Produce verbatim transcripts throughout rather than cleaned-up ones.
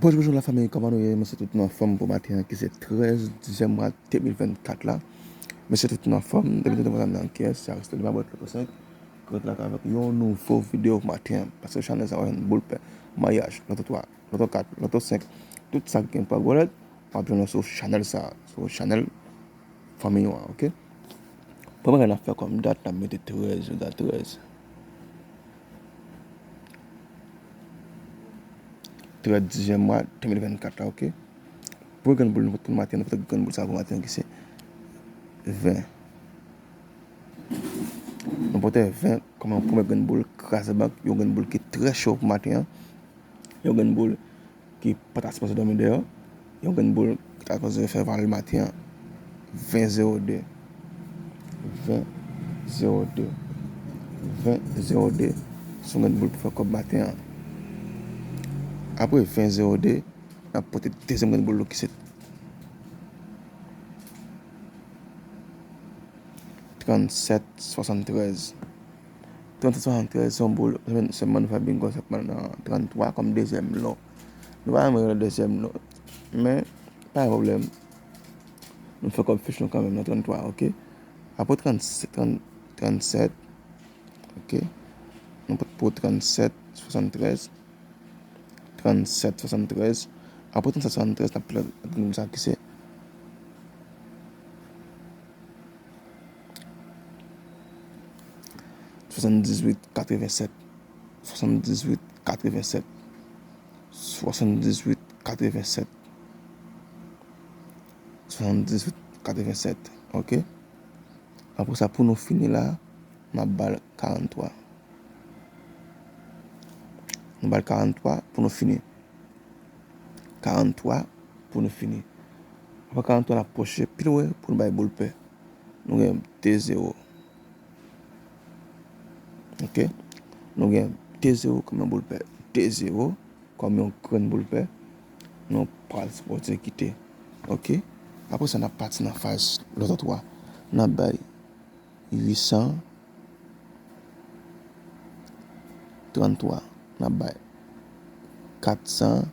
Bonjou, bonjou lafanmi, kòman nou ye? Mwen swete tout nou anfòm pou maten an ki se trèz dizyèm mwa de mil vennkat la. Mwen swete tout nou anfòm, depi nou te konn sa m nan kiyès, se Aristote Mabòt Loto senk, ki rantre avèk yon nouvo videyo pou maten an. Paske chanèl sa w ap jwenn boul pè, maryaj, loto twa, loto kat, loto senk, tout sa ki gen pou ak bòlèt, w ap jwenn yo sou chanèl sa, sou chanèl fanmi yo an, oke? Premye bagay n ap fè kòm dat, n ap mete trèz, jounal trèz. Trèz dizyèm mwa de mil vennkat la, oke? Premye grenn boul nou pote pou maten an, nou pote grenn boul sa pou maten an ki se ven. Nou pote ven kòm yon premye grenn boul kraze bank, yon grenn boul ki trè cho pou maten an. Yon grenn boul ki pa ta sipoze dòmi deyò. Yon grenn boul ki ta sipoze fè valè maten an ven zewo de. Ven zewo de. Ven zewo de. Se yon grenn boul pou fè kòb maten an. Apre ven zewo de, n ap pote dezyèm grenn boul nou ki se trannsèt swasanntrèz. Trannsèt swasanntrèz se yon boul, sèlman nou fè bingo sèlman nan tranntwa kòm dezyèm lo. Nou pa janm rele dezyèm lo, men pa gen pwoblèm. Nou fè kòb fich nou kanmenm nan tranntwa, oke? Apre trannsèt, trann-, trannsèt, oke? Nou pot pou trannsèt swasanntrèz. Trannsèt swasanntrèz. Apre trannsèt swasanntrèz, n ap pile ak nou sa ki se swasanndizuit katrevensèt. Swasanndizuit katrevensèt. Swasanndizuit katrevensèt. Swasanndizuit katrevensèt. Oke? Apre sa, pou nou fini la, n ap ba l karanntwa. Nou ba l karanntwa pou nou fini. Karanntwa pou nou fini. Apre karanntwa, n ap pwoche pi lwen pou nou bay boul pè. Nou gen de zewo. Oke? Nou gen de zewo kòm yon boul pè. De zewo kòm yon grenn boul pè. Nou pral sipoze kite. Oke? Apre sa, n ap pati nan faz loto twa. N ap bay uit san tranntwa. N ap bay kat san,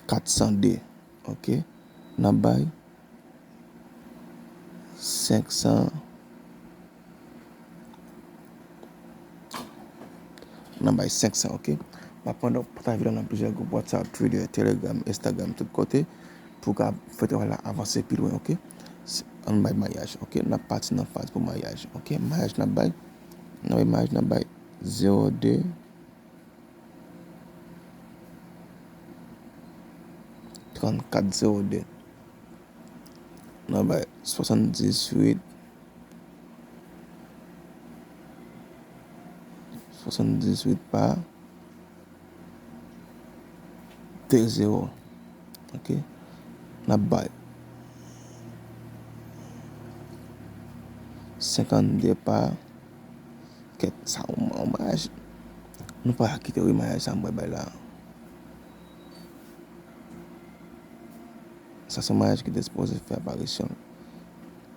kat san de. Oke? N ap bay senk san. N ap bay senk san, oke? M ap mande w pataje videyo nan plizyè gwoup WhatsApp, Twitter, Telegram, Instagram, tout kote, pou w ka fè travay la avanse pi lwen, oke? S-, ann bay maryaj, oke? N ap pati nan faz pou maryaj, oke? Maryaj n ap bay, n ap bay maryaj, n ap bay zewo de, trannkat zewo de. N ap bay swasanndizuit, swasanndizuit pa de zewo. Oke? N ap bay senkannde pa Kèt, sa yon, yon maryaj. Nou pa kite wi maryaj sa m pral bay la. Sa se yon maryaj ki te sipoze fè aparisyon l.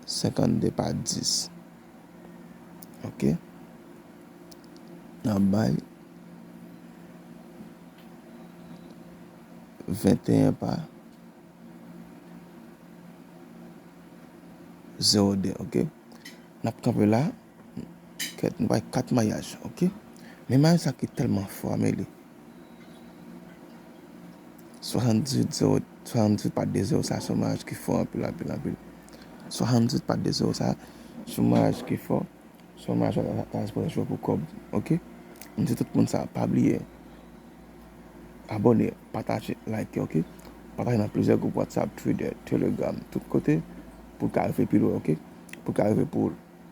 Senkannde pa dis. Oke. N ap bay venteyen pa zewo de, oke. N ap kanpe la. Kèt, nou bay kat maryaj, oke? Men maryaj sa ki tèlman fò, Amelie. Swasanndizuit zewo, swasanndizuit pa de zewo, sa se yon maryaj ki fò anpil, anpil, anpil. Swasanndizuit pa de zewo, sa se yon maryaj ki fò. Se yon maryaj sa, sa, sa sipoze jwe pou kòb, oke? M di tout moun sa, pa bliye abòne, pataje, like, oke? Pataje nan plizyè gwoup WhatsApp, Twitter, Telegram, tout kote, pou l ka rive pi lwen, oke? Pou l ka rive pou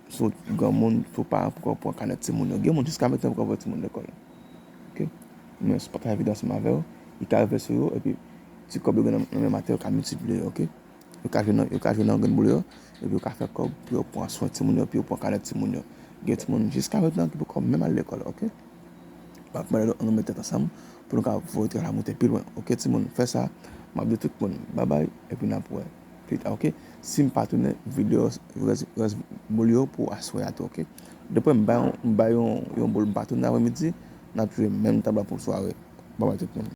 si w granmoun, si w paran, pou w pran kanèt timoun yo. Gen moun jiska mentnan poko voye timoun lekòl. Oke? Men si w pataje videyo ansanm avè yo, li ka rive sou yo, epi ti kòb yo gen nan, nan men maten yo ka miltipliye, oke? Yo ka jwe nan, yo ka jwe nan grenn boul yo, epi yo ka fè kòb pou yo pran swen timoun yo, pou yo pran kanèt timoun yo. Gen timoun jiska mentnan ki poko menm al lekòl, oke? M ap mande nou ann nou met tèt ansanm pou nou ka voye travay la monte pi lwen, oke timoun? Fè sa, m ap di tout moun babay, epi n ap wè. Pita, ok? Si m pa tounen, videyo rès, rès boul yo pou aswè a tou, ok? Depi m bay yon, m bay yon, yon boul, m pa tounen apre midi, n ap jwe menm tab la pou sware. Babay tout moun.